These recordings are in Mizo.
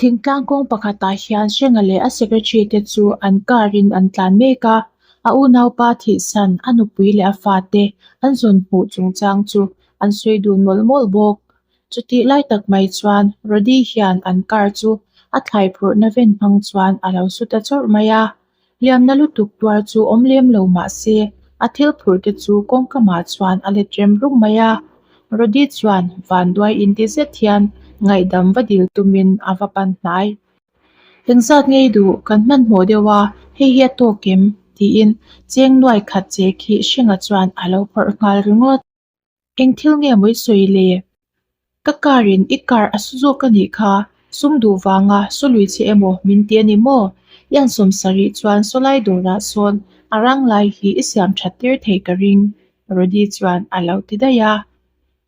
Thingtlang kawng pakhatah hian Hrenga leh a secretary te chu an car in an tlan mek a, a unaupa thihsan a nupui leh a fate an zawn hmuh chungchang chu an sawi dun mawlh mawlh bawk. Chutih lai tak mai chuan Rody hian an car chu a thlai phurhna ven hmang chuan a lo su ta chawrh mai a, hliamna lutuk tuar chu awm lem lo mah se a thil phurh te chu kawngkamah chuan a let rem rum mai a, Rody chuan vanduai inti zet hian ngaihdam va dil tumin a va pan hnai. Engzat ngei duh kan hmanhmawh deuh a, hei hi a tawk em? tiin cheng nuai khat che khi Hrenga chuan a lo phawrh nghal ringawt. Eng thil nge maw i sawi le? Ka car in i car a su zawk a nih kha, sum duh vanga su lui che emaw min ti a ni maw? Ian sawmsarih chuan sawlai dawrah sawn a rang lai hi i siam that tir thei ka ring, Rody chuan a lo ti daih a.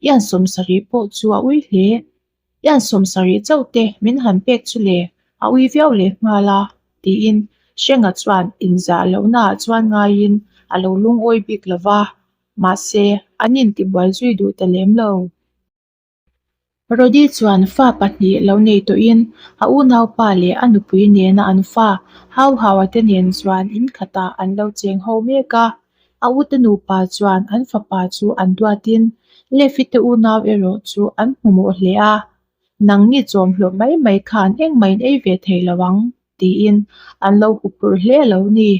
Ian sawmsarih pawh chu a ui hle. Ian sawmsarih chauh te min han pek chu le, a ui viau leh nghal a, tiin Hrenga chuan inzah lohnaah chuan ngaiin a lo lungawi bik lo va. Mahse, an intibuai zui duh ta lem lo. Rody chuan fa pahnih lo nei tawhin a unaupa leh a nupui nena an fa Hau Haua te nen chuan in khatah an lo cheng ho mek a. A ute nupa chuan an fapa chu an duatin Lefi te unau erawh chu an hmumawh hle a. Nangni chawmhlawh mai mai khan engmah in ei ve thei lo ang, tiin an lo huphurh hle lo ni.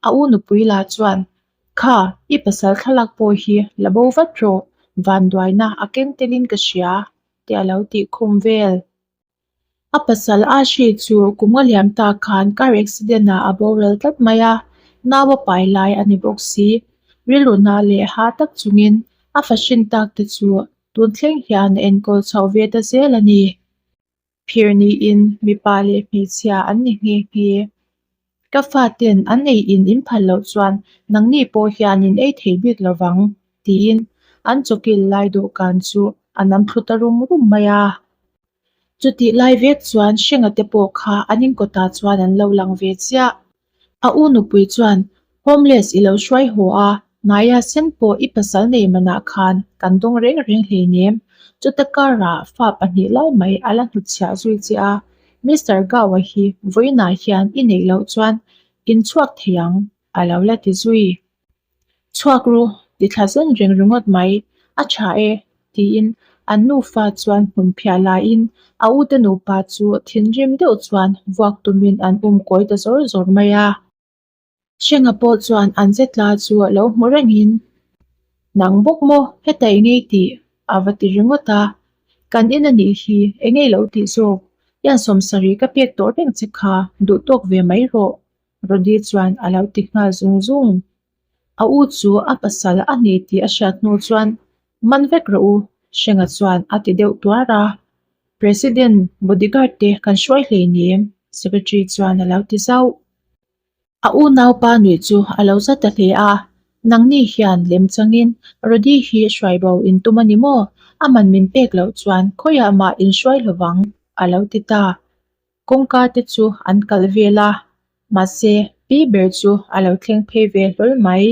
A u nupui lah chuan, Kha, i pasal thlalak pawh hi la bo vat rawh, vanduaina a keng telin ka hria, tih a lo tih khum vel. A pasal Ashi chu kum a liam ta khan car accident ah a boral tlat mai a, nau a pai lai a ni bawk si. Rilru na leh ha tak chungin a fa hrin tak te chu tun thleng hian a enkawl chhoh ve ta zel a ni. Phir niin mipa leh hmeichhia an ni nghe nghe. Ka faten an ei in in phal loh chuan nangni pawh hian in ei thei bik lo vang, tiin an chawkil lai dawhkan chu a nam thlu ta rum rum mai a. Chutih lai vek chuan Hrenga te pawh kha an inkawtah chuan an lo lang ve chiah. A u nupui chuan, Homeless i lo hruai haw a, hnaia sen pawh i pasal nei manah khan kan dawng reng reng hleinem. Chuta karah fa pahnih lai mai a la hnutchhiah zui che a, Mister Gao-a hi vawiinah hian i neih loh chuan in chhuak thei ang, a lo la ti zui. Chhuak ru, ti thla zen reng ringawt mai, a tha e, tiin an nufa chuan hmun phiah laiin a ute nupa chu thinrim deuh chuan vuak tumin an um kawi ta zawr zawr mai a. Hrenga pawh chuan an zetla chu a lo hmu rengin, Nang bawk maw, heta eng ei tih? a va ti ringawt a. Kan in a nih hi, eng ei lo tih zawk? Hian sawmsarih ka pek tawh reng che kha, duh tawk ve mai rawh, Rody chuan a lo ti nghal zung zung. A u chu a pasal a ni tih a hriat hnu chuan, Man vek rawh u, Hrenga chuan a ti deuh tuar a. President bodyguard te kan hruai hleinem, Secretary chuan a lo ti zauh. A unaupa nuih chu a lo za ta hle a, Nangni hian lem changin Rody hi hruai bo in tum a ni maw? A man min pek loh chuan khawiah mah in hruai lovang, a lo ti ta. Kawngka te chu an kalh vel a, mahse pi ber chu a lo thleng phei ve hlawl mai.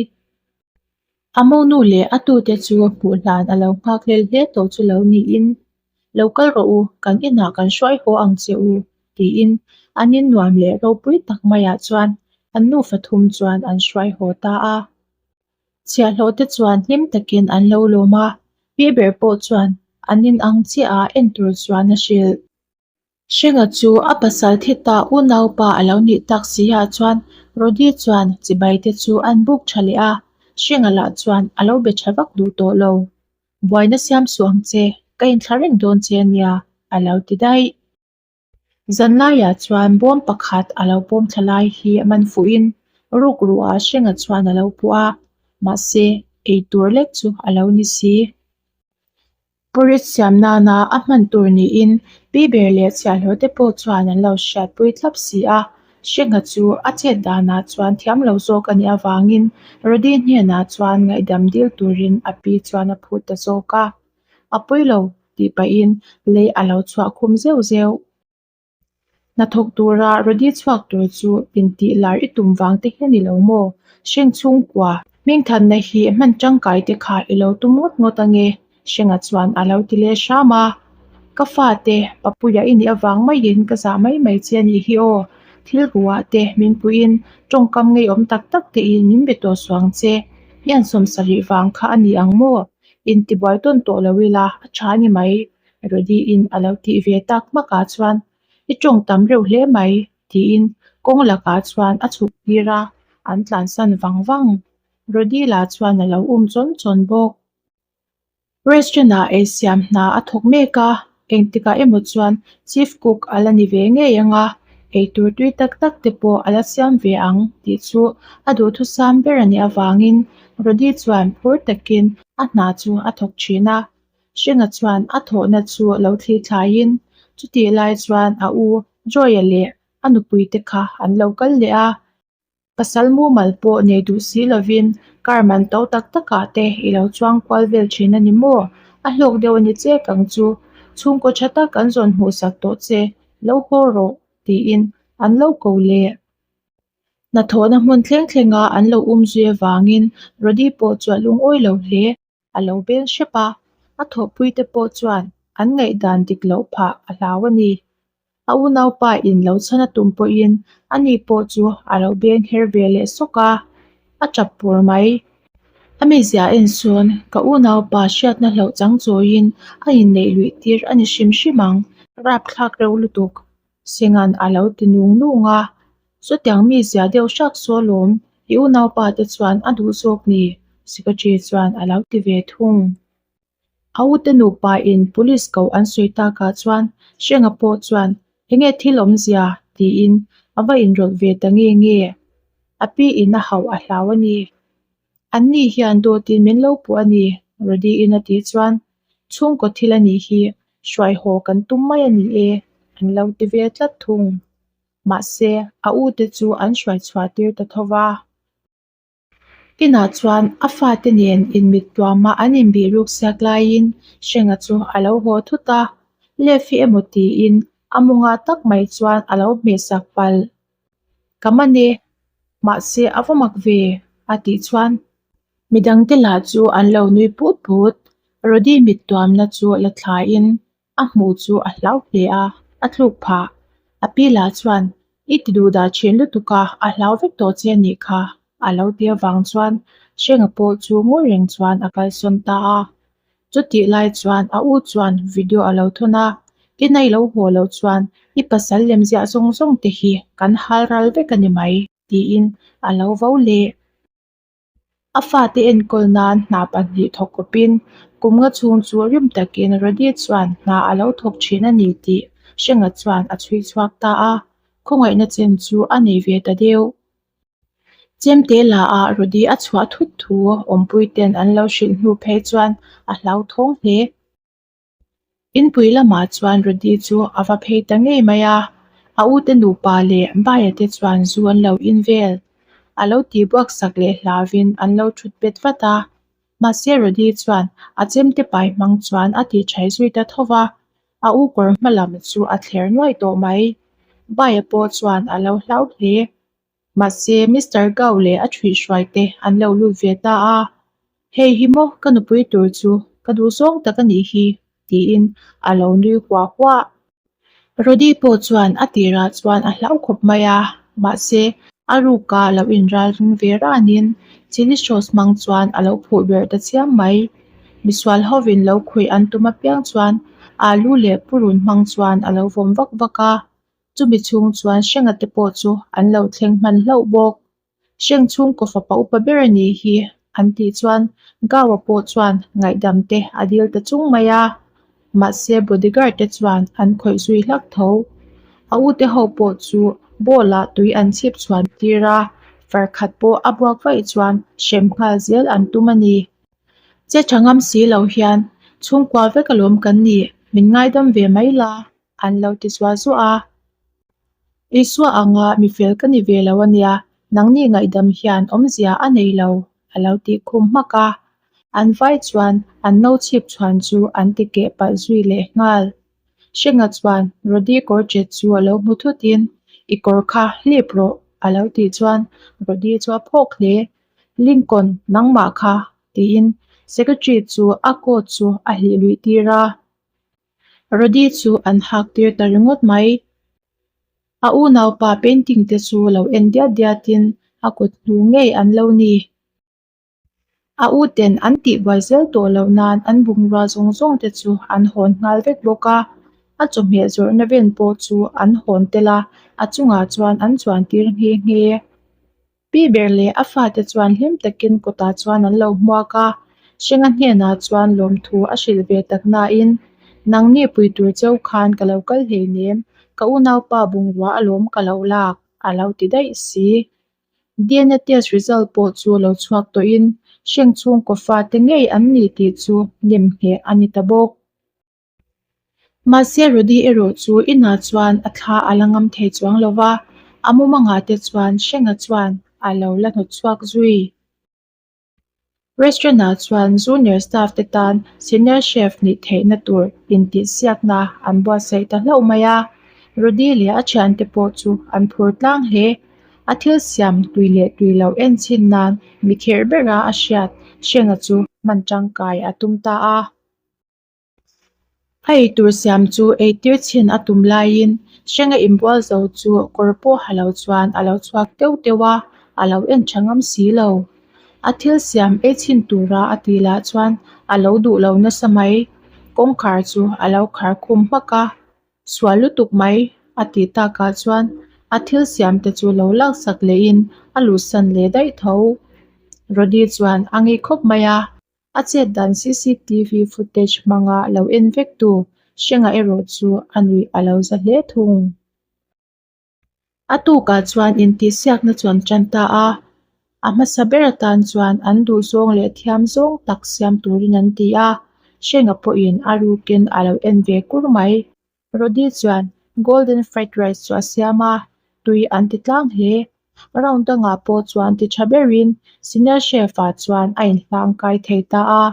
A monu leh a tute chu hmuh hlan a lo nghak hlel hle tawh chu lo niin, Lo kal rawh u, kan inah kan hruai haw ang che u, tiin an in nuam leh ropui tak maiah chuan an nufa thum chuan an hruai haw ta a. Chhiahhlawh te chuan hlim takin an lo lawm a, pi ber pawh chuan an in ang chiah a en tur chuan a hrilh. Hrenga chu a pasal thi ta unaupa a lo nih tak si ah chuan Rody chuan chibai te chu an buk tha leh a, Hrenga lah chuan a lo be tha vak duh tawh lo. Buaina siam suh ang che, ka inthla reng dawn che a nia, a lo ti daih. Zanlaiah chuan bawm pakhat a lo pawm thla lai hi a man fuhin rukruah Hrenga chuan a lo puh a, mahse eitur lek chu a lo ni si. Porridge siam nana a hman tur niin pi ber leh chhiahhlawh te pawh chuan an lo hriatpui thlap si a, Hrenga chu a chet danah chuan thiam lo zawk a nih avangin Rody hnenah chuan ngaihdam dil turin a pi chuan a phut ta zawk a, a pawi lo tih pahin lei a lo chhuah khum zeuh zeuh. Hnathawk tura Rody chhuak tur chu intih lar i tum vang te hi a ni lo maw? Hreng chhungkua hmingthanna hi hman tangkai te kha i lo tum ngawt ngawt ange, Hrenga chuan a lo ti leh hram a. Ka fate, Papuia i nih avang maiin ka zah mai mai che a nih hi aw. Thil ruah te min puiin tawngkam ngeiawm tak tak tein min be tawh suang che. I han 70 vang kha a ni ang maw? Intibuai tawn tawh lo ila a tha a ni mai, Rody-in a lo tih ve tak hmakah chuan i tawng tam reuh hle mai, tiin kawng lakah chuan a chhuk tir a, an tlansan vang vang. Rody lah chuan a lo um chawn chawn bawk. Restaurant-ah eisiam hna a thawk mek a, engtikah emaw chuan chief cook a la ni ve ngei ang a, eitur tui tak tak te pawh a la siam ve ang tih chu a duhthusam ber a nih avangin Rody chuan phur takin a hna chu a thawk thin a. Hrenga chuan a thawhna chu lo thli thlaiin chutih lai chuan a u Joy-a leh a nupui te kha an lo kal leh a. Pasal mumal pawh nei duh si lovin car man to tak takah te i lo chuang kual vel thin a ni maw? A hlawk deuh a ni chek ang chu. Chhungkaw tha tak an zawn hmuhsak tawh che, lo haw rawh tiin an lo ko leh. Hnathawhna hmun thleng thlenga an lo um zui avangin Rody pawh chu a lungawi lo hle. A lo beng hrep a, a thawhpuite pawh chuan an ngaihdan dik loh phah a hlau a ni. A unaupa in lo chhan a tum pawhin ani pawh chu a lo beng her ve leh sawk a, a tap pur mai. A mizia en sawn ka unaupa hriatna hlauh chang chawiin a inneih luih tir a ni hrim hrim ang. Rapthlak reuh lutuk, Singa'n a lo ti nung nung a. Chutiang mizia deuh hrak saw lawm, i unaupa te chuan a duh zawk ni, Secretary chuan a lo ti ve thung. A ute nupa in police ko an sawi takah chuan Hrenga pawh chuan enge thil awmzia tiin a va inrawlh ve ta nge nge. A pi in a hauh a hlau a ni. An ni hian dawtin min lo puh a ni, Rody-in a tih chuan chhungkaw thil a nih hi hruai haw kan tum mai a ni e, an lo ti ve tlat thung. Mahse, a ute chu an hruai chhuah tir ta tho va. Inah chuan a fate nen inmit tuama an inbih ruk siak laiin Hrenga chu a lo haw thut a, Lefi emaw tiin a mawngah tak mai chuan a lo hmehsak palh. Ka man e, mahse a va mak ve, a tih chuan midangte lah chu an lo nui put put. Rody mit tuamna chu la thlaiin A hmuh chu a hlau hle a, a tluk phah. A pi lah chuan, I ti duh dah thin lutuk a, a hlau vek tawh che a nih kha, a lo ti avang chuan Hrenga pawh chu ngawi reng chuan a kalsawn ta a. Chutih lai chuan a u chuan video a lo thawn a, I nai lo haw loh chuan i pasal lem ziah zawng zawng te hi kan hal ral vek a ni mai, tiin a lo vo leh. A fate enkawl nan hna pahnih thawk kawpin kum nga chhung chu rim takin Rody chuan hna a lo thawk thin a ni tih Hrenga chuan a chhui chhuak ta a, khawngaihna chen chu a nei ve ta deuh. Chemte la ah Rody a chhuah thut thu awmpui ten an lo hrilh hnu phei chuan a hlauthawng hle. Inpui lamah chuan Rody chu a va phei ta ngei mai a, a ute nupa leh Baia te chuan zu an lo in vel. A lo tih buak sak leh hlauvin an lo thut bet vat a. Mahse Rody chuan a chemte pai hmang chuan a tih chhai zui ta tho va, a u kawr hma lam chu a thler nuaih tawh mai. Baia pawh chuan a lo hlau hle. Mahse Mister Gao leh a ṭhuihhruai te an lo lut ve ta a, Hei hi maw ka nupui tur chu ka duh zawng tak a nih hi, tiin a lo nui huah huah. Rody pawh chuan a tirah chuan a hlau khawp mai a, mahse a ruka lo inralring ve ranin chilli sauce hmang chuan a lo phuh berh ta chiam mai. Misual hovin lo khawih an tum apiang chuan alu leh purun hmang chuan a lo vawm vak vak a, Chumi chhung chuan Hrenga te pawh chu an lo thleng hman hlauh bawk. Hreng chhungkaw fapa upa ber a nih hi an tih chuan Gawa pawh chuan ngaihdam te a dil ta chung mai a. Mahse bodyguard te chuan an khawih zui hlak tho. A ute ho pawh chu ball ah tui an chhip chhuan tir a, far khat pawh a buak vaih chuan hrem nghal zel an tum a ni. Che tha ngam si lo hian chhungkua vek alawm kan nih, min ngaidam ve mai la. An lo ti zuah zuah a. Isua anga mi fel ka ni ve lo a nia, nangni ngaihdam hian awmzia a nei lo, a lo tih khum hmak a. An vai chuan an no chhip chhuan chu an ti keh palh zui leh nghal. Hrenga chuan Rody kawr chet chu a lo hmu thutin, I kawr kha hlip rawh, a lo tih chuan Rody chu a phawk hle. Lincoln, nangmah kha, tiin Secretary chu a coat chu a hlih luih tir a. Rody chu an hak tir ta ringawt mai. A unaupa painting te chu lo en diat diat in a kut hnu ngei an lo ni. A u ten an tihbuai zel tawh loh nan an bungrua zawng zawng te chu an hawn nghal vek bawk a, a chawhmeh zawrhna ven pawh chu an hawn tel a, a chungah chuan an chuan tir nghe nghe. Pi ber leh a fate chuan hlim takin kawtah chuan an lo hmuak a, Hrenga hnenah chuan lawmthu a hrilh ve tak nain, Nangni pui tur cheu khan ka lo kal hleinem, ka unaupa bungrua alawm ka lo lak, a lo ti daih si. DNA test result pawh chu lo chhuak tawhin hreng chhungkaw fate ngei an ni tih chu nem ngheh a ni ta bawk. Mahse Rody erawh chu inah chuan a thla a la ngam thei chuang lo va, a mumangah te chuan Hrenga chuan a lo la hnawt chhuak zui. Restaurant-ah chuan junior staff te tan senior chef nih theihna tur intihsiakna an buatsaih ta hlauh mai a, Rody leh a thiante pawh chu an phur tlang hle. A thil siam tui leh tui loh en chhin nan mi kherh bera a hriat Hrenga chu hman tangkai a tum ta a. A eitur siam chu eitir chhin a tum laiin Hrenga inbual zo chu kawr pawh ha lo chuan a lo chhuak teuh teuh a, a lo en tha ngam si lo. A thil siam ei chhin tura a tih lah chuan a lo duh lo nasa mai. Kawngkhar chu a lo khar khum hmak a, sual lutuk mai a tih takah chuan a thil siam te chu lo laksak lehin a luhsan leh daih tho. Rody chuan a ngei khawp mai a. A chet dan cctv footage hmanga lo en vek tu Hrenga erawh chu a nuih a lo za hle thung. A tukah chuan intihsiakna chuan tan ta a, a hmasa ber atan chuan an duhzawng leh thiam zawng tak siam turin an ti a, Hrenga pawhin a rukin a lo en ve kur mai. Rody chuan golden fried rice chu a siam a, tui an ti tlang hle. Round dangah pawh chuan ti tha berin senior chef ah chuan a inhlang kai thei ta a.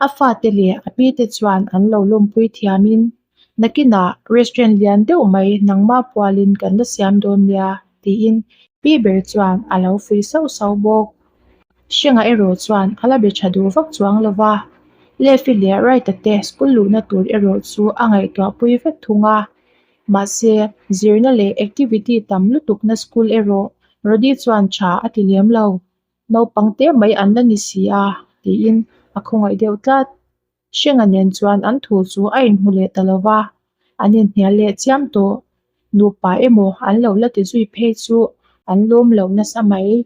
A fate leh a pi te chuan an lo lawmpui thiamin, Nakinah restaurant lian deuh mai nangmah pualin kan la siam dawn nia, tiin pi ber chuan a lo fuih sauh sauh bawk. Hrenga erawh chuan a la be tha duh vak chuang lo va, Lefi leh Wright-a te school luhna tur erawh chu a ngaihtuah pui vek thung a. Mahse, zirna leh activity tam lutukna school erawh Rody chuan tha a ti lem lo. Naupang te mai an la ni si a, tiin a khawngaih deuh tlat. Hrenga nen chuan an thu chu a inhmu leh ta lo va, an inhnial leh chiam tawh. Nupa emaw an lo la ti zui phei chu an lawm lo nasa mai.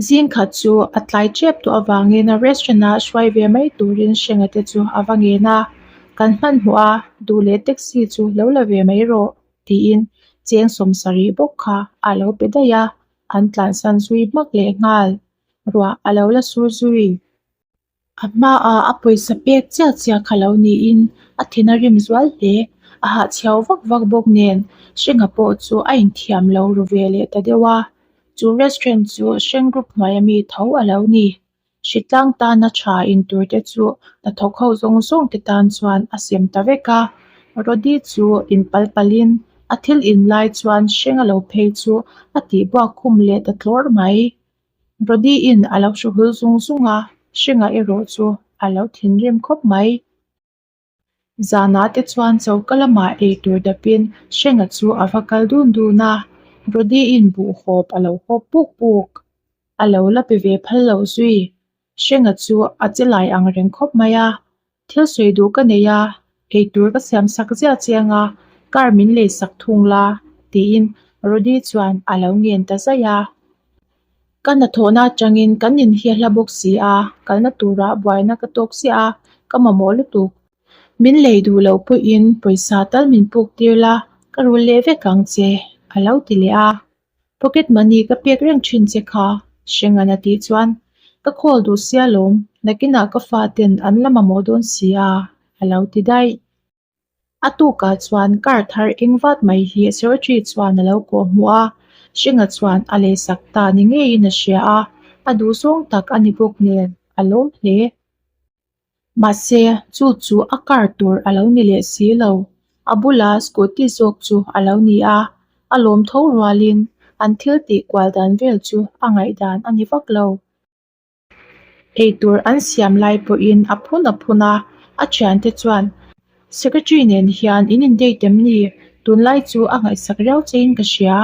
Zing khat chu a tlai tep tawh avangin restaurant ah hruai ve mai turin Hrenga te chu a va ngen a, Kan hmanhmawh a, duh leh taxi chu lo la ve mai rawh tiin cheng sawmsarih bawk kha a lo pe daih a, an tlansan zui hmak leh nghal. Ruah a lo la sur zui. A hmaah a pawisa pek chiah chiah kha lo niin a thin a rim zual hle. A hahchhiau vak vak bawk nen Hrenga pawh chu a inthiam lo ru ve leh ta deuh a. Chu restaurant chu Hreng group hnuaia mi tho a lo ni. Hritlang tana tha intur te chu hnathawk ho zawng zawng te tan chuan a sem ta vek a. Rody chu inpal palhin a thil in lai chuan Hrenga lo phei chu a tihbuak khum leh ta tlawr mai. Rody-in a lo hru hul zung zung a, Hrenga erawh chu a lo thinrim khawp mai. Zanah te chuan choka lamah ei tur dapin Hrenga chu a va kal dun dun a, Rody-in buhhawp a lo hawp puk puk. A lo la pe ve phal loh zui. Hrenga chu a che lai ang reng khawp mai a, Thil sawi duh ka nei a, eitur ka siam sak ziah chiang a, car min lei sak thung la, tiin Rody chuan a lo ngen ta zaih a. Ka hnathawhna atangin kan in hi a hla bawk si a, kalna turah buaina ka tawk chiah a, ka mamawh lutuk. Min lei duh loh pawhin pawisa tal min puk tir la, ka rul leh vek ang che, a lo ti leh a. Pocket money ka pek reng thin che kha, Hrengan a tih chuan, Ka call duh sia lawm, nakinah ka fa ten an la mamawh dawn si a, a lo ti daih. A tukah chuan car thar eng vat mai hi secretary chuan a lo kawh hmuh a, Hrenga chuan a lehsak ta ni ngeiin a hria a, a duhzawng tak a ni bawk nen a lawm hle. Mahse, chu chu a car tur a lo ni leh si lo. A bula scooty zawk chu a lo ni a, a lawm tho rualin an thil tih kual dan vel chu a ngaihdan a ni vak lo. Eitur an siam lai pawhin a phun a phun a, a thiante chuan. Secretary nen hian in in date em ni? Tunlai chu a ngaihsak riau chein ka hria,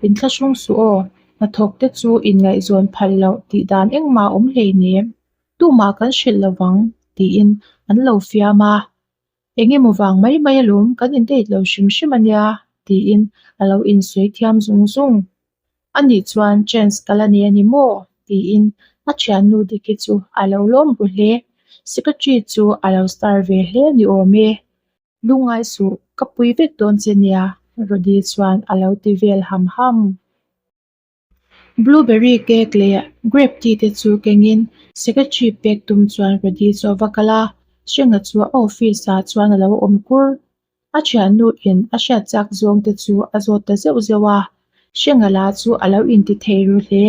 inthlahrung suh aw, hnathawk te chu inngaihzawn phal loh tih dan engmah a awm hleinem, tumah kan hrilh lovang tiin an lo fiam a. Eng emaw vang mai mai alawm kan in date lo hrim hrim a nia tiin a lo insawi thiam zung zung. Anih chuan chance ka la nei a ni maw? tiin a thiannu Diki chu a lo lawm ru hle. Secretary chu a lo star ve hle ni awm e. Lungngai suh, ka pui vek dawn che nia, Rody chuan a lo ti vel ham ham. Blueberry cake leh grape tea te chu kengin secretary pek tum chuan Rody chu a va kal a, Hrenga chu a office ah chuan a lo awm kur. A thiannu in a hriat chak zawng te chu a zawt ta zeuh zeuh a, Hrenga la chu a lo inti thei ru hle.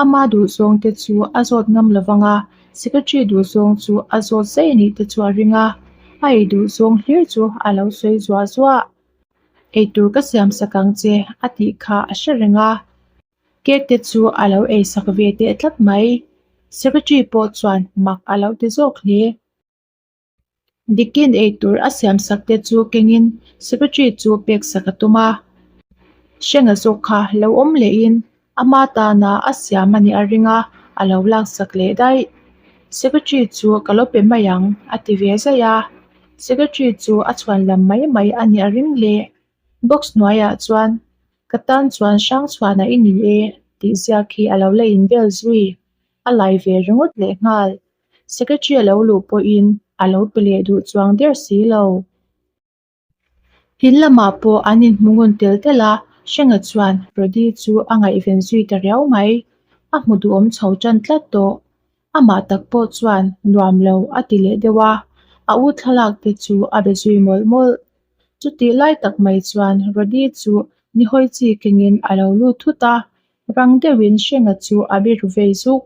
Ama duh zawng te chu a zawt ngam lo vang a, secretary duh zawng chu a zawt zai anih te chu a ring a, a ei duh zawng hlir chu a lo sawi zuah zuah. Eitur ka siam sak ang che a tih kha a hre reng a, cake te chu a lo ei sak ve teh tlat mai. Secretary pawh chuan mak a lo ti zawk hle. Dikin eitur a siam sak te chu kengin secretary chu pek sak a tum a, Hrenga zawk kha lo awm lehin ama tana a siam a nih a ring a, a lo lak sak leh daih. Secretary chu ka lo pe mai ang a ti ve zaih a, secretary chu a chhuan lam mai mai a nih a ring leh. Box hnuaiah chuan ka tan chuan Hrangchhuana i ni e tih ziak hi a lo la inbel zui, a lai ve ringawt lehnghal. Secretary a lo luh pawhin a lo pe leh duh chuang der si lo. In lamah pawh an inhmu ngun tel tel a, Hrenga chuan Rody chu a ngaihven zui ta riau mai. A hmu duhawm chho tan tlat tawh. Amah tak pawh chuan nuam lo a ti leh deuh a, a u thlalak te chu a be zui mawlh mawlh. Chutih lai tak mai chuan Rody chu nihawi chi kengin a lo lut thut a, rang deuhin Hrenga chu a be ru vei zuk.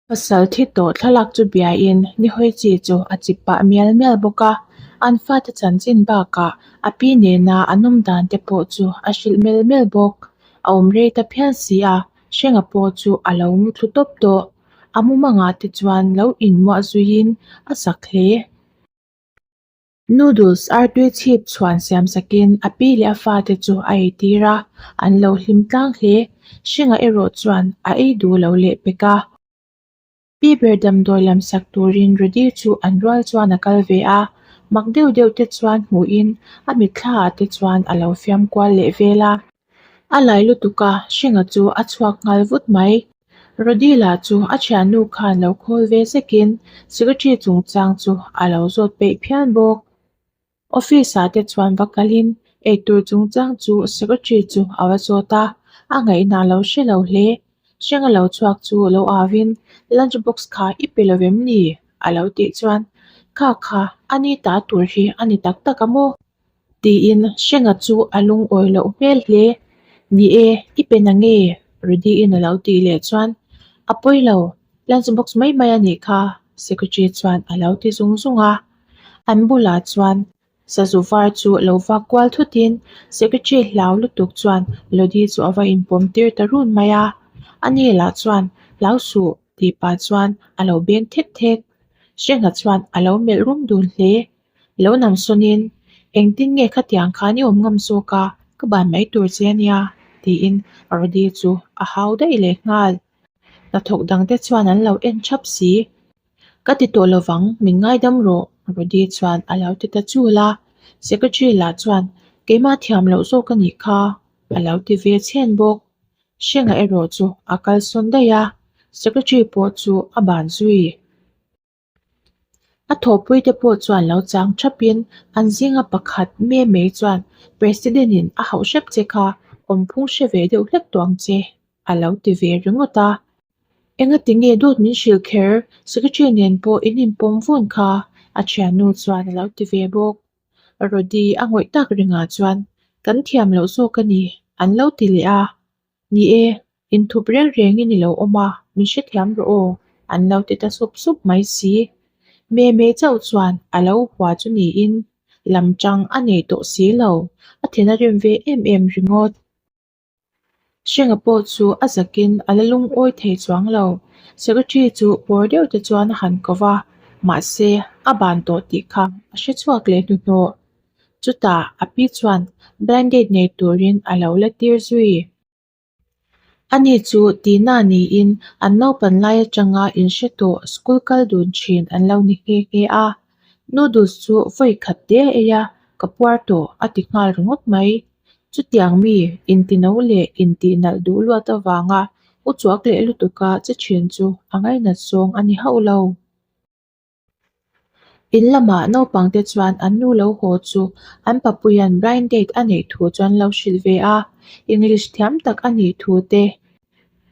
Pasal thi tawh thlalak chu biain nihawi chi chu a chip pah mial mial bawk a, an fate chanchin bakah a pi nena an awm dan te pawh chu a hrilh mel mel bawk. A awm rei ta phian si a, Hrenga pawh chu a lo mu thlu tawp tawh. A mumangah te chuan lo inmuah zuiin a sak hle. Noodles artui chhip chhuan siam sakin a pi leh a fate chu a eitir a, an lo hlim tlang hle. Hringa erawh chuan a ei duh lo leh pek a. Pi ber damdawi lam sak turin Rody chu an rual chuan a kal ve a, mak deuh deuh te chuan hmuhin a mitthla ah te chuan a lo fiam kual leh vel a. A lai lutuk a, Hringa chu a chhuak nghal vut mai. Rody lah chu a thiannu khan lo khawl ve zekin secretary chungchang chu a lo zawt peih phian bawk. Office ah te chuan va kalin eitur chungchang chu secretary chu a va zawt a, a ngaihna a lo hre lo hle. Hrenga lo chhuak chu lo auin lunch box kha i pe lo em ni? a lo tih chuan Kha kha a ni ta tur hi a ni tak tak a maw? Tiin Hrenga chu a lungawi loh hmel hle. Ni e, i pe na nge? Rudy-in a lo tih leh chuan, A pawi lo, lunch box mai mai a nih kha, Secretary chuan a lo ti zung zung a. An bulah chuan sazu var chu lo vak kual thutin Secretary hlau lutuk chuan Lodi chu a va inpawm tir ta run mai a. Ani lah chuan, Hlau suh, tih pah chuan a lo beng thek thek. Hrenga chuan a lo melh rum dun hle. Lo nam sawnin, Engtin nge khatiang khan i awm ngam zawk a, ka ban mai tur che ania, tiin Rody chu a hau daih leh nghal. Hnathawk dangte chuan an lo en thap si. Ka ti tawh lovang, min ngaidam rawh, Rody chuan a lo ti ta chul a. Secretary lah chuan, Keimah thiam loh zawk a nih kha, a lo ti ve chhen bawk. Hrenga erawh chu a kalsawn daih a, Secretary pawh chu a ban zui. A thawhpuite pawh chuan lo chang thapin an zinga pakhat me mai chuan President-in a hauh hrep che kha awmphung hre ve deuh hlek tawh ang che a lo ti ve ringawt a. Engati nge dawt min hrilh kher Secretary nen pawh in inpawm vun kha a thiannu chuan a lo ti ve bawk. Rody a ngawih tak ringah chuan kan thiam loh zawk a ni an lo ti leh a. Ni e, inthup reng rengin i lo awm a, min hrethiam rawh aw, an lo ti ta sup sup mai si. Meme chauh chuan a lo hua chu niin lam chang a nei tawh si lo, a thin a rim ve em em ringawt. Hrenga pawh chu a zakin a la lungawi thei chuang lo, secretary chu pawr deuh te chuan a han ko va. Mahse, a ban tawh tih kha a hre chhuak leh hnuhnawh. Chutah a pi chuan blind date nei turin a lo la tir zui. Ani chu Tina niin an naupan lai atanga inhre tawh school kal dun thin an lo ni nghe nghe a. Noodles chu vawi khat te a ei a, ka puar tawh a ti nghal ringawt mai. Chutiang mi intino leh intih nalh duh luat avanga u chuak leh lutuka che thin chu a ngainat zawng a ni hauh lo. In lamah naupangte chuan an nu lo haw chu an papuia'n blind date a neih thu chu an lo hrilh ve a, English thiam tak a nih thu te,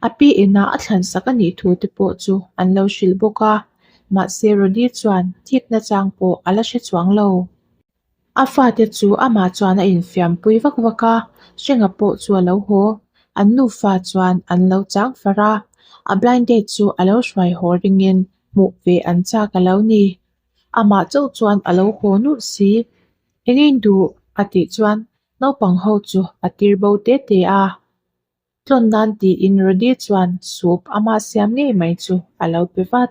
a pi inah a thlan sak a nih thu te pawh chu an lo hrilh bawk a, mahse Rody chuan thik nachang pawh a la hre chuang lo. A fate chu amah chuan a infiampui vak vak a, Hrenga pawh chu a lo haw. An nufa chuan an lo chang far a, a blind date chu a lo hruai haw ringin hmuh ve an chak a lo ni. Amah chauh chuan a lo haw nulh si. Eng in duh? a tih chuan naupang ho chu a tir bo te te a. Tlawn nan tiin Rody chuan soup amah siam ngei mai chu a lo pe vat.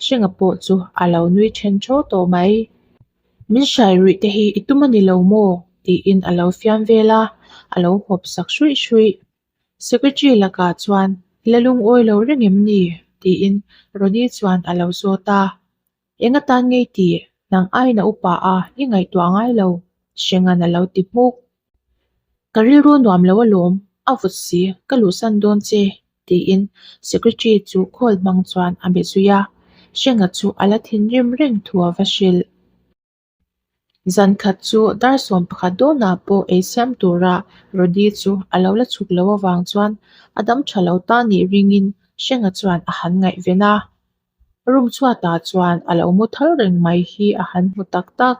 Hrenga pawh chu a lo nui then thaw tawh mai. Min hrai ruih te hi i tum a ni lo maw? tiin a lo fiam vel a, a lo hawp sak hruih hruih. Secretary lakah chuan i la lungawi lo reng em ni? tiin Rody chuan a lo zawt a. Eng atan ngei tih? Nang aiin a upa a, i ngaihtuah ngai lo, Hrenga'n a lo ti hmuk. Ka rilru nuam lo alawm, a vut si, ka luhsan dawn che, tiin Secretary chu call hmang chuan a be zui a, Hrenga chu a la thinrim reng thu a va hrilh. Zan khat chu dar 11 dawnah pawh ei siam tura Rody chu a lo la chhuk lo avang chuan a dam tha lo ta nih ringin Hrenga chuan a han ngaihven a. Room chhuatah chuan a lo mu thal reng mai hi a han hmu tak tak.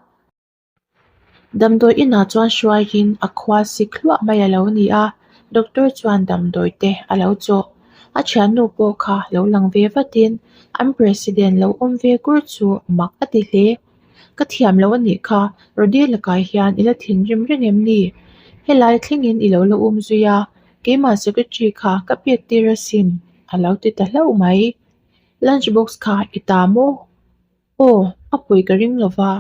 Damdawi inah chuan hruaiin a khua sik hluah mai a lo ni a, doctor chuan damdawi te a lo chawh. A thiannu pawh kha lo lang ve vatin an president lo awm ve kur chu mak a ti hle. Ka thiam lo a nih kha, Rody lakah hian i la thinrim reng em ni? Helai thlengin i lo la um zui a, keimah secretary kha ka pek tir asin a lo ti ta hlauh mai. Lunch box kha i ta maw? Aw, a pawi ka ring lo va.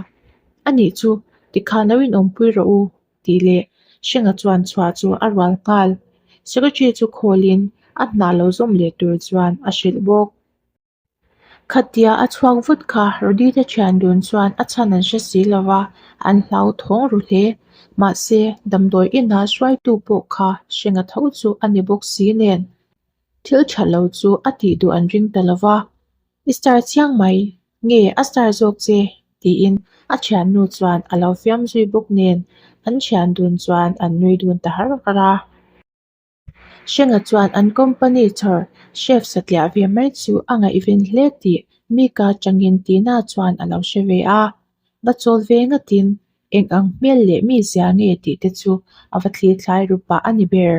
A nih chu, tikhan lo inawmpui rawh u, tih leh Hrenga chuan chhuah chu a rual nghal. Secretary chu khawlin a hna lo zawm leh tur chuan a hrilh bawk. Khatia a chhuak vut kha Rody te thian dun chuan a chhan an hre si lo va, an hlau thawng ru hle. Mahse, damdawi inah hruaitu pawh kha Hrenga tho chu a ni bawk si nen. Thil tha lo chu a tih duh an ring ta lo va. I star chiang mai, nge a star zawk che? tiin a thiannu chuan a lo fiam zui bawk nen an thian dun chuan an nui dun ta har har a. Hrenga chuan an company chhawr chef satliah ve mai chu a ngaihven hle tih Mika changin Tina chuan a lo hre ve a, va chawl ve ngatin eng ang hmel leh mi zia nge tih te chu a va thlir thlai ru pah a ni ber.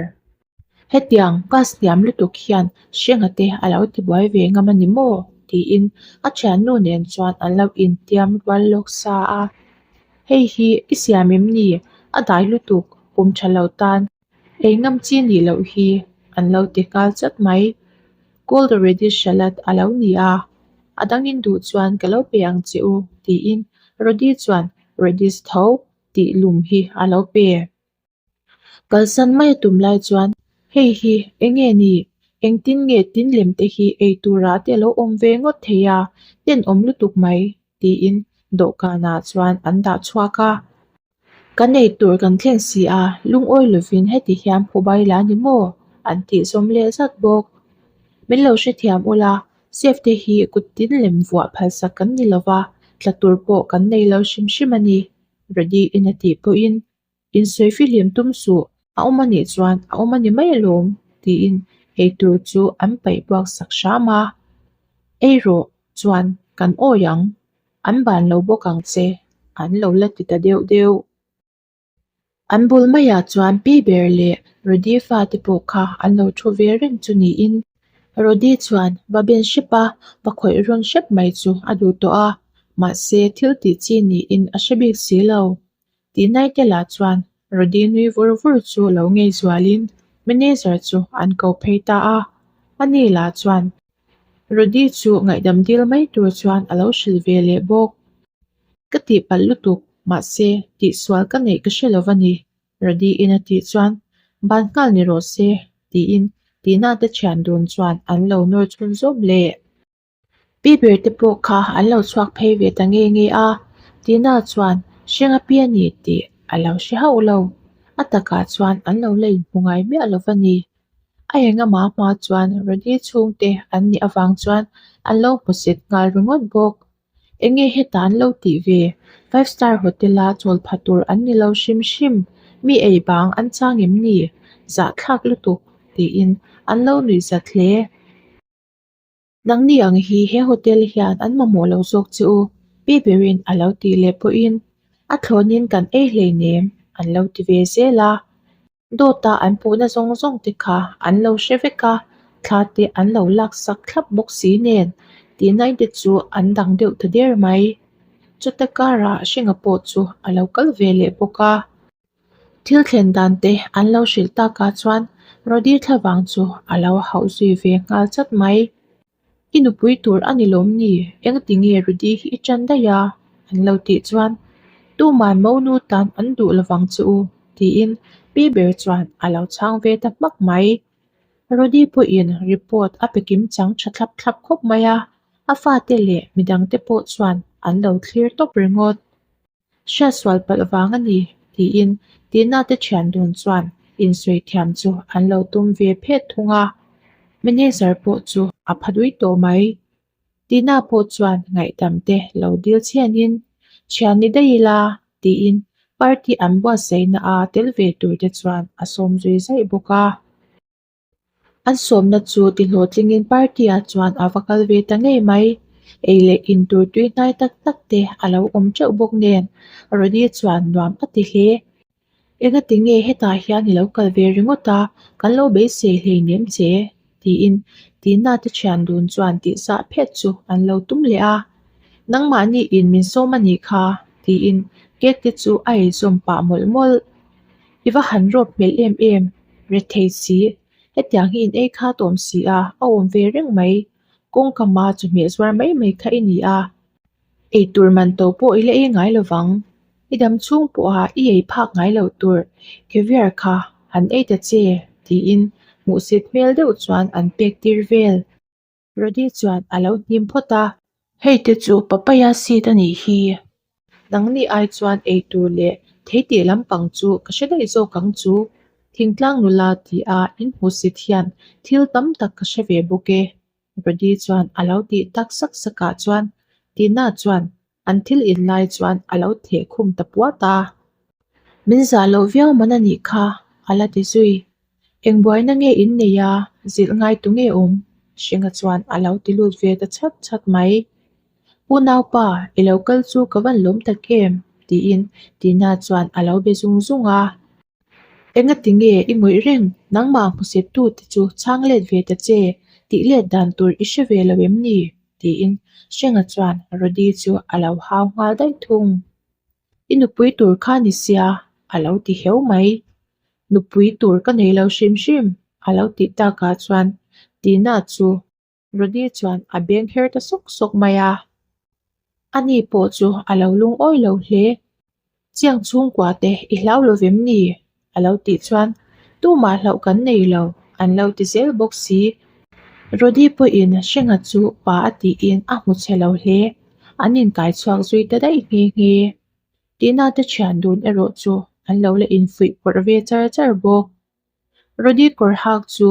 Hetiang class hniam lutuk hian Hrenga te a lo tibuai ve ngam a ni maw? tiin a thiannu nen chuan an lo intiam rual lawk sa a. Hei hi i siam em ni? A dai lutuk, pum tha lo tan ei ngam chi nih loh hi an lo ti nghal chat mai. Cold radish salad a lo ni a, a dangin duh chuan ka lo pe ang che u tiin Rody chuan radish tho tih lum hi a lo pe. Kalsan mai a tum lai chuan hei hi eng nge ni? Engtin nge tin lem te hi ei turah te a lo awm ve ngawt thei a, tenawm lutuk mai tiin dawhkanah chuan an dah chhuak a. Kan ei tur kan thlen si a, lungawi lovin heti hian phubai la ni maw? an tih zawm leh zat bawk. Min lo hrethiam ula, chef te hi kut tin lem vuah phalsak kan ni lova, tla tur pawh kan nei lo hrim hrim a ni, Rody in a tih pawhin Insawi fihlim tum suh, a awm a nih chuan a awm a ni mai alawm, tiin eitur chu an paih buak sak hram a. Ei rawh, chuan kan awi ang, an ban lo bawk ang che, an lo la ti ta deuh deuh. An bul maiah chuan Pi Ber leh Rody fate pawh kha an lo thu ve reng chu niin Rody chuan va ben hrep a, va khawih rawn hrep mai chu a duh tawh a, mahse thil tih chi niin a hre bik si lo. Tihnaite te lah chuan Rody nui vur vur chu lo ngei zualin manager chu an ko phei ta a, ani lah chuan. Rody chu ngaihdam dil mai tur chuan a lo hrilh ve leh bawk. Ka tihpalh lutuk, mahse tihsual ka neih ka hre lo va ni, Rody in a tih chuan ban nghal ni rawh se tiin Tina te thian dun chuan an lo nawr chhun zawm leh. Pi ber te pawh kha an lo chhuak phei ve ta nge nge a, Tina chuan Hrenga pi a ni tih a lo hre hauh lo. A takah chuan an lo la inhmu ngai miah lo va ni. A engama hma chuan Rody chhungte an nih avang chuan an lo hmusit nghal ringawt bawk. Enge heta an lo tih ve? Five star hotel a chawl pha tur an ni lo hrim hrim. Mi ei bang an chang em ni? Zahthlak lutuk tiin an lo nuih zat hle. Nangni ang hi he hotel hian an mamawh lo zawk che u, Pi berin a lo tih leh pawhin a thlawnin kan ei hleinem an lo ti ve zel a. Dawta an puhna zawng zawng te kha an lo hre vek a, thla te an lo lak sak thlap bawk si nen tihnaih te chu an dang deuh ta der mai. Chuta karah Hringa pawh chu a lo kal ve leh bawk a. Thil thlen dan te an lo hrilh takah chuan Rody thlavang chu a lo hauh zui ve nghal chat mai. I nupui tur a ni lawm ni? Engti nge Rody hi i ṭan daih a? An lo tih chuan Tuman monu tan an duh lovang che u tiin pi ber chuan a lo chhang ve ta hmak mai. Rody pawhin report a pe kim chang ṭha thlap thlap khawp mai a, a fate leh midangte pawh chuan an lo thlir tawp ringawt. Hriatsual palh vang a ni, tiin Tina te thian dun chuan insawi thiam chu an lo tum ve phet thung a, manager pawh chu a pha dui tawh mai. Tina pawh chuan ngaihdam te lo dil chhianin, Thian ni daih ila, tiin party an buatsaihna a tel ve tur te chuan a sawm zui zaih bawk a. An sawmna chu tihlawhtlingin party-ah chuan a va kal ve ta ngei mai. Ei leh in tur tui hnai tak tak te a lo awm teuh bawk nen Rody chuan nuam a ti hle. Engati nge hetah hian i lo kal ve ringawt a, kan lo beisei hleinem che? tiin Tina te thian dun chuan tihzah phet chu an lo tum leh a. Nangmahni in min sawm a nih kha tiin cake te chu a eizawm pah mawlh mawlh. I va han rawp hmel em em, rethei si, hetiang hi in ei kha tawm si a, a awm ve reng mai, kawngka hma chu hmeh zuar mai mai kha i ni a, eitur man to pawh i la ei ngai lo vang, i dam chhung pawha i ei phak ngai loh tur caviar kha han ei ta che tiin hmuhsit hmel deuh chuan an pek tir vel. Rody chuan a lo hnim phawt a. Hei te chu papaya seed a nih hi. Nangni ai chuan ei tur leh thei tih lampang chu ka hre daih zawk ang chu. Thingtlang nula ti a in hmuhsit hian thil tam tak ka hre ve bawk e. Rody chuan a lo tih tak sak sak ah chuan Tina chuan an thil in lai chuan a lo theh khum ta puat a. Min zah loh viau man a nih kha, a la ti zui. Eng buaina nge in nei a, zilh ngai tu nge awm? Hringa chuan a lo ti lut ve ta chhat chhat mai. Pu naupa, i lo kal chu ka van lawm tak em? tiin Tina chuan a lo be zung zung a. Engati nge i ngawih reng, nangmah hmusit tu te chu chhang let ve ta che, tih let dan tur i hre ve lo em ni? tiin Hrenga chuan Rody chu a lo hau nghal daih thung. I nupui tur kha ni sia, a lo ti heu mai. Nupui tur ka nei lo hrim hrim, a lo tih takah chuan Tina chu Rody chuan a beng her ta sawk sawk mai a. Ani pawh chu a lo lungawi lo hle. Chiang chhungkua te i hlau lo vem ni? A lo tih chuan tumah hlauh kan nei lo an lo ti zel bawk si. Rody pawhin Hrenga chu pa a tiin a hmu chhe lo hle. An inkai chhuak zui ta daih nghe nghe. Tina te thian dun erawh chu an lo la infuih pawrh ve char char bawk. Rody kawr hak chu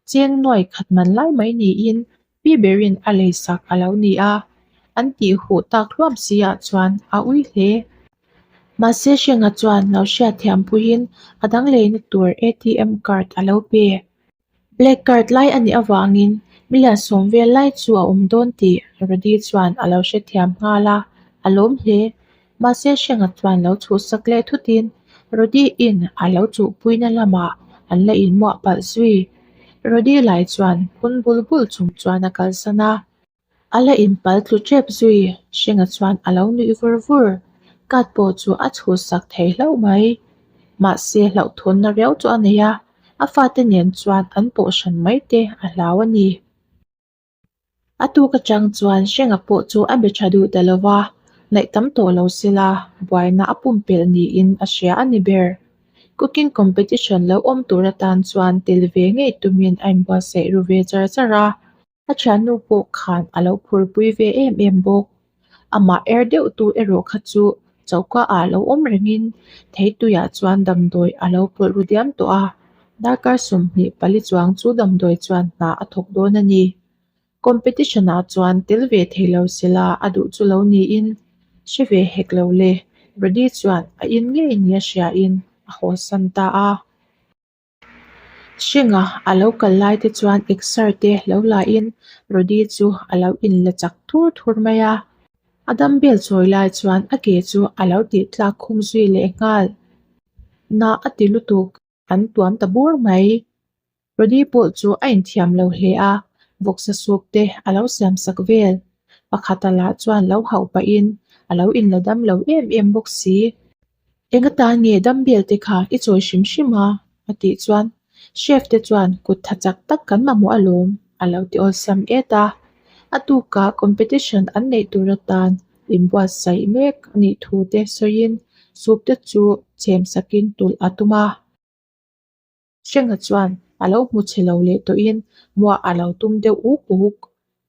cheng nuai khat man lai mai niin pi berin a lei sak a lo ni a, an tih huh tak hluam si ah chuan a ui hle. Mahse Hrenga chuan lo hriatthiam puiin a dang leina tur ATM card a lo pe. Black card lai a nih avangin million sawm vel lai chu a awm dawn tih Rody chuan a lo hrethiam nghal a, a lawm hle. Mahse Hrenga chuan lo chhuhsak leh thutin Rody-in a lo chuhpuina lamah an la inmuah palh zui. Rody lai chuan phun bul bul chung chuan a kalsan a. A la inpal tlu tep zui, Hrenga chuan a lo nuih vur vur. Kat pawh chu a chhuhsak thei hlauh mai. Mahse hlauhthawnna riau chu a nei a, a fate nen chuan an pawh hran mai te a hlau a ni. A tuk atang chuan Hrenga pawh chu a be tha duh ta lo va, naih tam tawh lo sela buaina a pumpelh niin a hria a ni ber. Cooking competition lo awm tur atan chuan tel ve ngei tumin a inbuatsaih ru ve char char a. A thiannu pawh khan a lo phurpui ve em em bawk. Amah er deuh tu erawh kha chu choka ah lo awm rengin theituiah chuan damdawi a lo pawlh ru diam tawh a, darkar 24 chuang chu damdawi chuan hna a thawk dawn a ni. Competition ah chuan tel ve thei lo sela a duh chu lo niin hre ve hek lo le, Rody chuan a in ngei nia hriain a haw san ta a. Hrenga a lo kal lai te chuan exer te lo la in Rody chu a lo in la chak thur thur mai a. A dumbbell chawi lai chuan a ke chu a lo tih tlak khum zui leh nghal. Na a ti lutuk, an tuam ta bur mai. Rody pawh chu a inthiam lo hle a, vawksa soup te a lo siam sak vel. Pakhata lah chuan lo hauh pahin a lo inla dam lo em em bawk si. Eng atan nge dumbbell te kha i chawi hrim hrim a? a tih chuan Chef te chuan kut tha chak tak kan mamawh alawm a lo ti awlsam et a. A tukah competition an neih tur atan inbuatsaih mek a nih thu te sawiin soup te chu chhem sakin tulh a tum a. Hrenga chuan a lo hmu chhe lo leh tawhin muah a lo tum deuh uk uk.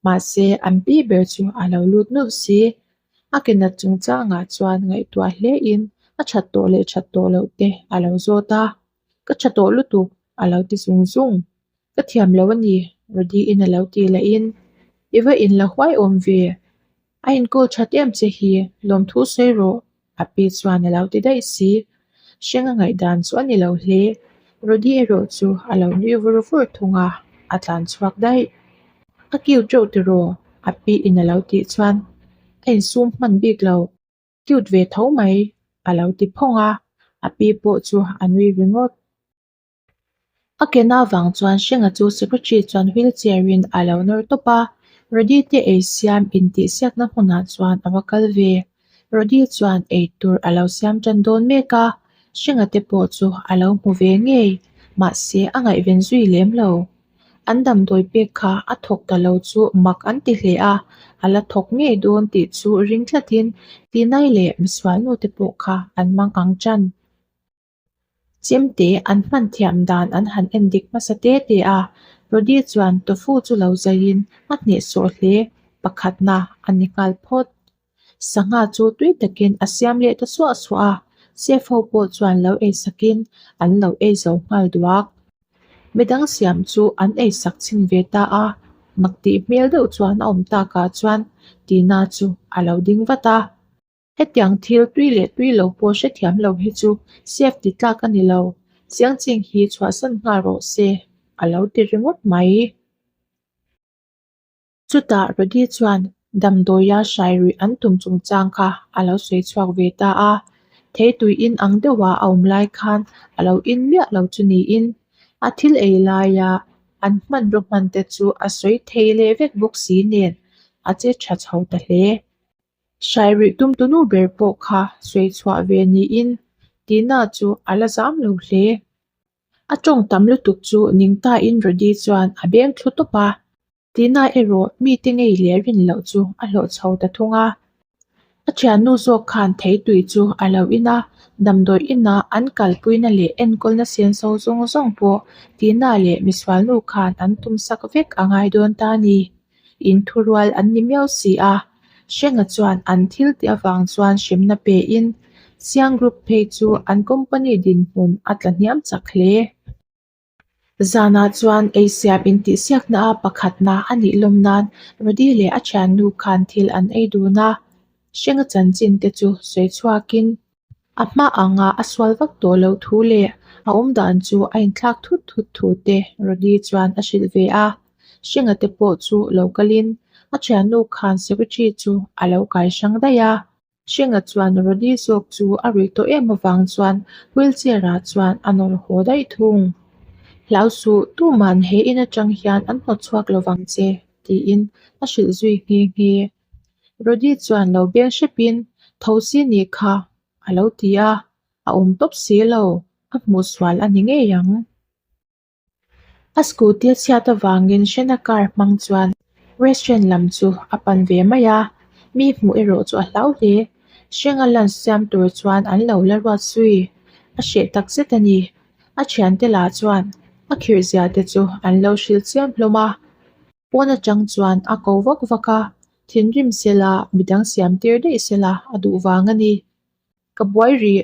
Mahse, an pi ber chu a lo lut nulh si. A ke nat chungchangah chuan ngaihtuah hlein a that tawh leh that tawh loh te a lo zawt a. Ka tha tawh lutuk a lo ti zung zung. Ka thiam lo a ni, Rody-in a lo ti lahin. I va inla huai awm ve. A inkawl that em che hi, lawmthu sawi rawh, a pi chuan a lo ti daih si. Hrenga ngaihdan chu a ni lo hle. Rody erawh chu a lo nui vur vur thung a, a tlan chhuak daih. A cute reuh tiraw? A pi in a lo tih chuan a insum hman bik lo. Cute ve tho mai, a lo ti phawng a, a pi pawh chu a nui ringawt. A kena vang chuan Hrenga chu secretary chuan wheelchair in a lo nawr tawp a, Rody te ei siam intihsiakna hmunah chuan a va kal ve. Rody chuan ei tur a lo siam tan dawn mek a, Hrenga te pawh chu a lo hmu ve ngei, mahse a ngaihven zui lem lo. An damdawi pek kha a thawk ta lo chu mak an ti hle a, a la thawk ngei dawn tih chu ring tlatin Tinai leh misualnu te pawh kha an mang ang tan. Chemte an hman thiam dan an han en dik hmasa te te a, Rody chuan tofu chu lo zaiin a hnehsawh hle, pakhatna a ni nghal phawt. Sangha chu tui takin a siam leh ta suah suah a, chef ho pawh chuan lo ei sakin an lo ei zo nghal duak. Midang siam chu an ei sak chhin ve ta a, mak tih hmel deuh chuan a awm takah chuan Tina chu a lo ding vat a. Hetiang thil tui leh tui lo pawh hrethiam lo hi chu chef ti tlak a ni lo, chiang ching hi chhuahsan nghal rawh se, a lo ti ringawt mai. Chutah Rody chuan damdawia hrai ruih an tum chungchang kha a lo sawi chhuak ve ta a, theitui in ang deuha a awm lai khan a lo in miah lo chu niin a thil ei laia an hmanraw hman te chu a sawi thei leh vek bawk si nen a che tha chho ta hle. Hrai rih tum tu nu ber pawh kha sawi chhuah ve niin Tina chu a la zam lo hle. A tawng tam lutuk chu ning tain Rody chuan a beng thlu tawp a, Tina erawh mite ngei leh rin loh chu a hlawh chho ta thung a. A thiannu zawk khan theitui chu a lo in a, damdawi inah an kalpuina leh enkawlna senso zawng zawng pawh Tina leh misualnu khan an tumsak vek a ngai dawn ta a ni. Inthurual an ni miau si a, Hrenga chuan an thil tih avang chuan hremna pein Siang Group phei chu an company dinhmun a tla hniam chak hle. Zanah chuan eisiam intihsiakna a pakhatna a nih lawm nan Rody leh a thiannu khan thil an ei dun a, Hrenga chanchin te chu sawi chhuakin A hma anga a sual vak tawh loh thu leh a awm dan chu a inthlak thut thut thu te Rody chuan a hrilh ve a. Hrenga te pawh chu lo kalin a thiannu khan secretary chu a lo kai hrang daih a. Hrenga chuan Rody zawk chu a ruih tawh em avang chuan wheelchair ah chuan a nawr haw daih thung. Hlau suh, tuman he in atang hian an hnawt chhuak lovang che, tiin a hrilh zui nghe nghe. Rody chuan lo beng hrepin tho si nih kha a lo ti a, a awm tawp si lo, a hmuh sual a ni ngei ang. A scooty a chhiat avangin Hrena car hmang chuan Restaurant lam chu a pan ve mai a, mi hmuh erawh chu a hlau hle. Hrenga lunch siam tur chuan an lo la ruat zui. A hreh tak zet a ni. A thiante lah chuan a khirh zia te chu an lo hrilh chiam hlawm a. Pawn atang chuan a ko vak vak a, thinrim sela midang siam tir daih sela a duh vang a ni. Ka buai rih.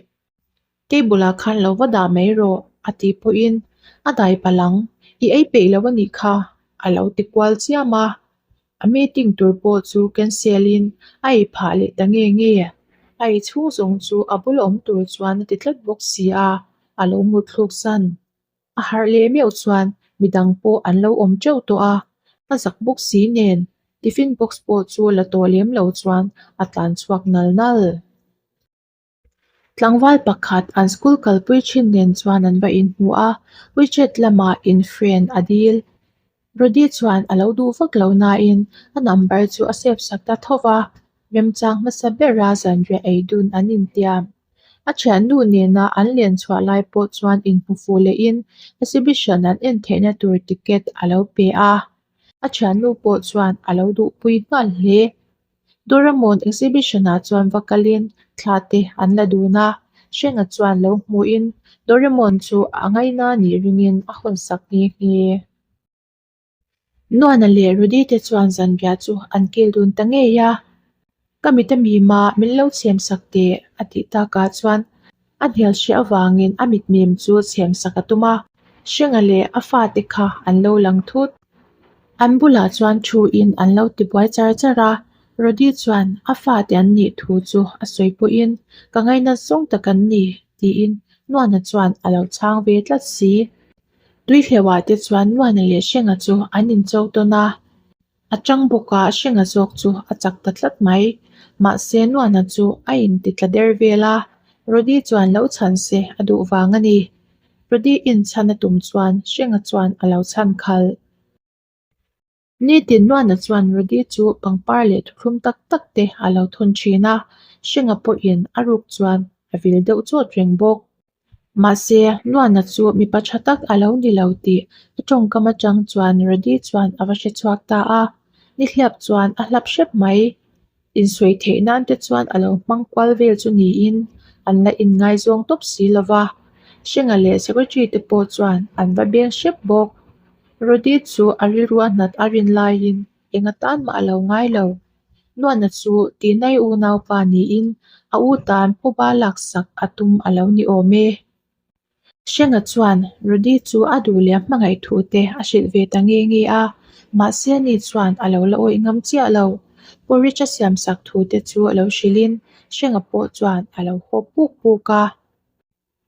Table ah khan lo va dah mai rawh a tih pawhin a dai palh ang, i ei peih lo a nih kha a lo ti kual chiam a. A meeting tur pawh chu cancel in a ei phah leh ta nge nge. A ei chhung zawng chu a bul awm tur chuan a ti tlat bawk si a, a lo mut thluk san. A harh leh meuh chuan midang pawh an lo awm teuh tawh a, a zak bawk si nen tiffin box pawh chu la tawh lem lo chuan a tlan chhuak nal nal. Tlangval pakhat an school kalpui thin nen chuan an va inhmu a, WeChat lamah in friend a dil. Rody chuan a lo duh vak lo nain a number chu a save sak ta tho va, remchang hmasa bera zanriah ei dun an intiam. A thiannu nena an len chhuah lai pawh chuan inhmu fuh lehin exhibition an en theihna tur ticket a lo pe a, a thiannu pawh chuan a lo duhpui nghal hle. Doraemon exhibition-ah chuan va kalin thla te an la dun a, Hrenga chuan lo hmuhin Doraemon chu a ngaina nih ringin a hawnsak nghe nghe. Nuana leh Rudy te chuan zanriah chu an kil dun ta ngei a, Ka mit a mima min lo chhem sak teh a tih takah chuan a hnial hriah avangin a mitmim chu chhem sak a tum a, Hrenga leh a fate kha an lo lang thut. An bulah chuan thuin an lo tibuai char char a, Rody chuan a fate an nih thu chu a sawi pawhin ka ngainat zawng tak an ni tiin Nuana chuan a lo chhang ve tlat si. Tuihleuhah te chuan Nuana leh Hrenga chu an incho tawn a, a chang bawk a Hrenga zawk chu a chak ta tlat mai. Mahse Nuana chu a inti tla der vel a, Rody chuan lo chhan se a duh vang a ni. Rody inchhan a tum chuan Hrenga chuan a lo chhan khalh. Nitin Nuana chuan Rody chu pangpar leh thuthlum tak tak te a lo thawn thin a, Hrenga pawhin a ruk chuan a vil deuh chawt reng bawk. Mahse, Nuana chu mipa tha tak a lo ni lo tih a tawngkam atang chuan Rody chuan a va hre chhuak ta a, nihliap chuan a hlap hrep mai. Insawi theih nan te chuan a lo hmang kual vel chu niin an la inngaizawng tawp si lo va, Hrenga leh Secretary te pawh chuan an va beng hrep bawk. Rody chu a rilru a hnat a rin laiin eng atan mah a lo ngai lo. Nuana chu Tinai unaupa niin a u tan phuba laksak a tum a lo ni awm e. Hrenga chuan Rody chu a duh leh a hmangaih thu te a hrilh ve ta nge nge a, mahse ani chuan a lo la awih ngam chiah lo. Porridge a siam sak thu te chu a lo hrilhin Hrenga pawh chuan a lo haw puk puk a.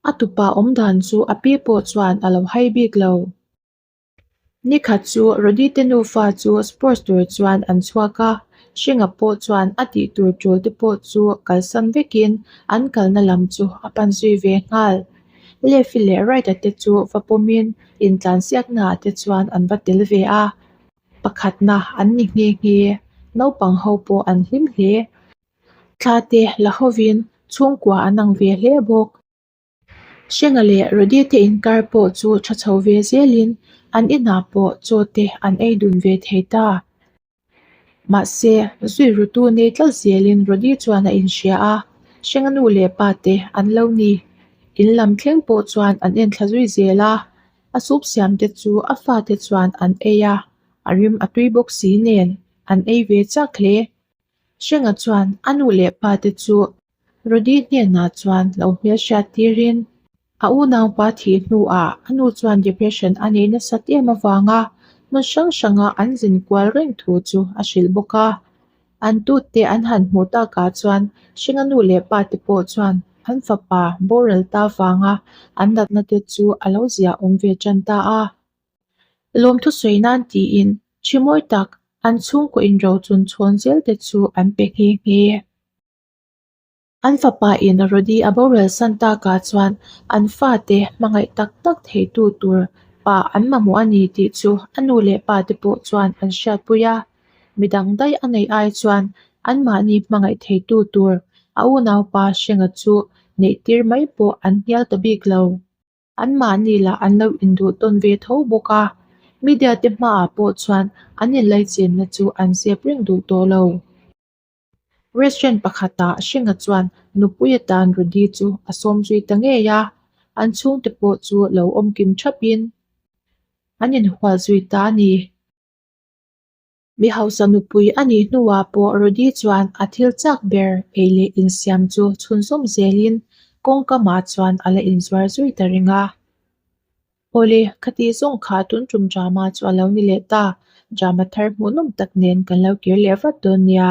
A tupa awm dan chu a pi pawh chuan a lo hai bik lo. Nikhat chu Rody te nufa chu sports tur chuan an chhuak a, Hringa pawh chuan a tih tur tul te pawh chu kalsan vekin an kalna lam chu a pan zui ve nghal. Left-i leh right-a te chu va pawmin intlansiakna ah te chuan an va tel ve a, pakhatna an ni nghe nghe. Naupang ho pawh an hlim hle. Thla te la hovin chhungkua an ang ve hle bawk. Hrenga leh Rody te inkar pawh chu tha chho ve zelin an inah pawh chaw te an ei dun ve thei ta. Mahse, zui rutu nei tlat zelin Rody chuan a inhria a, Hrenga nu leh pa te an lo ni. In lam thleng pawh chuan an enthla zui zel a, a soup siam te chu a fate chuan an ei a, a rim a tui bawk si nen an ei ve chak hle. Hrenga chuan a nu leh pa te chu Rody hnenah chuan lo hmelhriat tirin a unaupa thih hnuah a nu chuan depression a neih nasat em avanga hmun hrang hranga an zin kual reng thu chu a hrilh bawk a. An tute an han hmuh takah chuan Hringa nu leh pa te pawh chuan an fapa boral ta vanga an natna te chu a lo zia awm ve tan ta a. Lawmthu sawi nan tiin thi mawi tak an chhungkaw inrochun chhawn zel te chu an pe nghe nghe. An fapa in Rody a boral san takah chuan an fate hmangaih tak tak theitu tur pa an mamawh a ni tih chu a nu leh pa te pawh chuan an hriatpui a. Midang daih a neih ai chuan anmahni hmangaih theitu tur a unaupa Hrenga chu neih tir mai pawh an hnial ta bik lo. Anmahni lah an lo induh tawn ve tho bawk a, Media te hmaah pawh chuan an inlaichenna chu an zep reng duh tawh lo. Restaurant pakhatah Hringa chuan nupui atan Rody chu a sawm zui ta ngei a, an chhungte pawh chu lo awm kim thapin an inhual zui ta a ni. Mi hausa nupui a nih hnuah pawh Rody chuan a thil chak ber ei leh insiam chu chhunzawm zelin kawngkamah chuan a la inzuar zui ta reng a. Awle, khati zawng kha tun tum drama chu a lo ni leh ta. Drama thar hmuhnawm tak nen kan lo kir leh vat dawn nia.